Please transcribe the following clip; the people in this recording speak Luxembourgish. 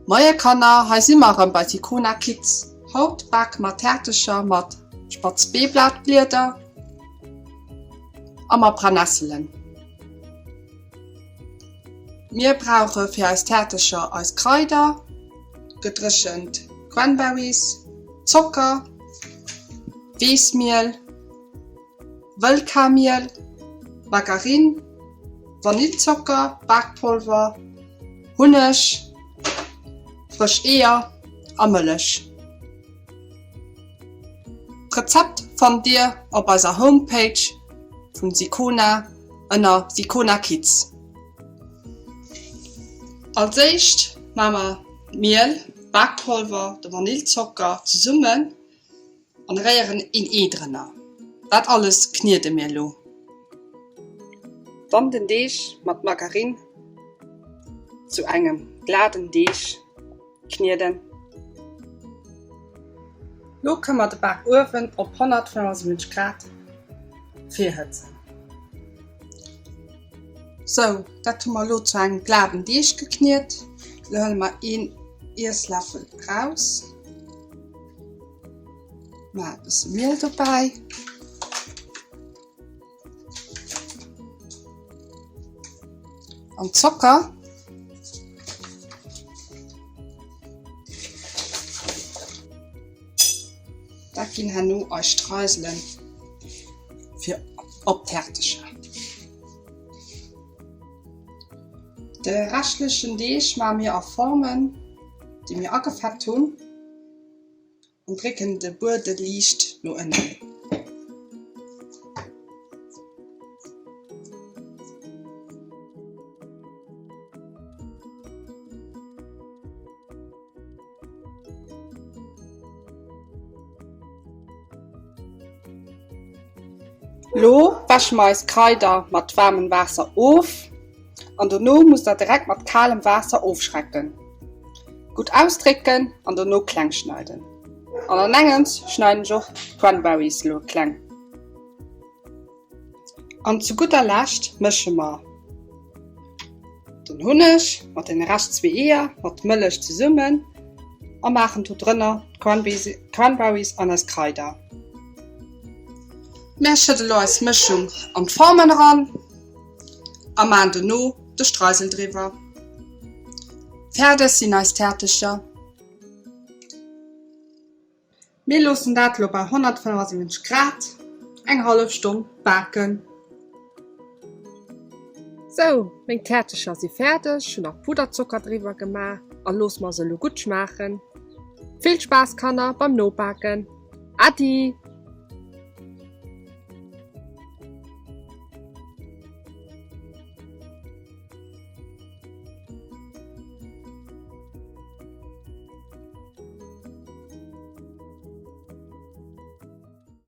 Moie Kanner, hei si mer erëm bei Ticona Kids. Haut bake mer Tärtecher mat Spatzbeeblatblieder a mat Brennesselen. Mir brauche fir eis Tärtecher eis Kraider, gedréchent Cranberries, Zocker, Weessmiel, Wëllkarmiel, Margarine, Vanillzocker, Bakpolver, Hunneg, frësch Eeër a Mëllech. D'Rezept fannt dir op eiser Homepage vun Sicona ënner Sicona Kids. Als éischt maa mer d'Miel, d'Bakpolver, de Vanillzocker zesummen An réieren een Ee drënner. Dat alles kniede mir elo. Dann den Deeg mat Margarine zu engem gladen Deeg knieden. Lo kënne mer de Bakuewen op 175 Grad virhëtzen. Sou, dat hu mer elo zu engem gladen Deeg gekniet. Lo huele mer een Iessläffel raus. Maache e bësse Miel dobäi. An Zocker. Dat ginn herno eis Streiselen fir op d'Häertecher. De reschtlechen Deeg maache mir a Formen, déi mir agefett hunn. An drécken de Buede liicht no ënnen. Lo wäsche mer eis Kraider mat waarmem Waasser of an dono musst der direkt mat kalem Waasser ofschrecken. Gutt ausdrécken an dono kleng schneiden. An an engems schneiden ech och d'Cranberries lo kleng. An zu gudder Lescht mësche mer den Hunneg mat den Rescht zwee Eeër mat Mëllech zesummen a maachen do drënner d'Cranberries an eis Kraider. Mär schëdde lo eis Mëschung an d'Formen eran a maachen dono de Streisel driwwer. Fäerdeg sinn eis Tärtecher. Mir loossen dat lo bei 175 Grad eng hallef Stonn baken. Sou, meng Tärtecher si fäerdeg, hunn nach Puderzocker driwwer gemaach a loosse mer se elo gutt schmaachen. Vill Spaass Kanner beim Nobaken! Äddi!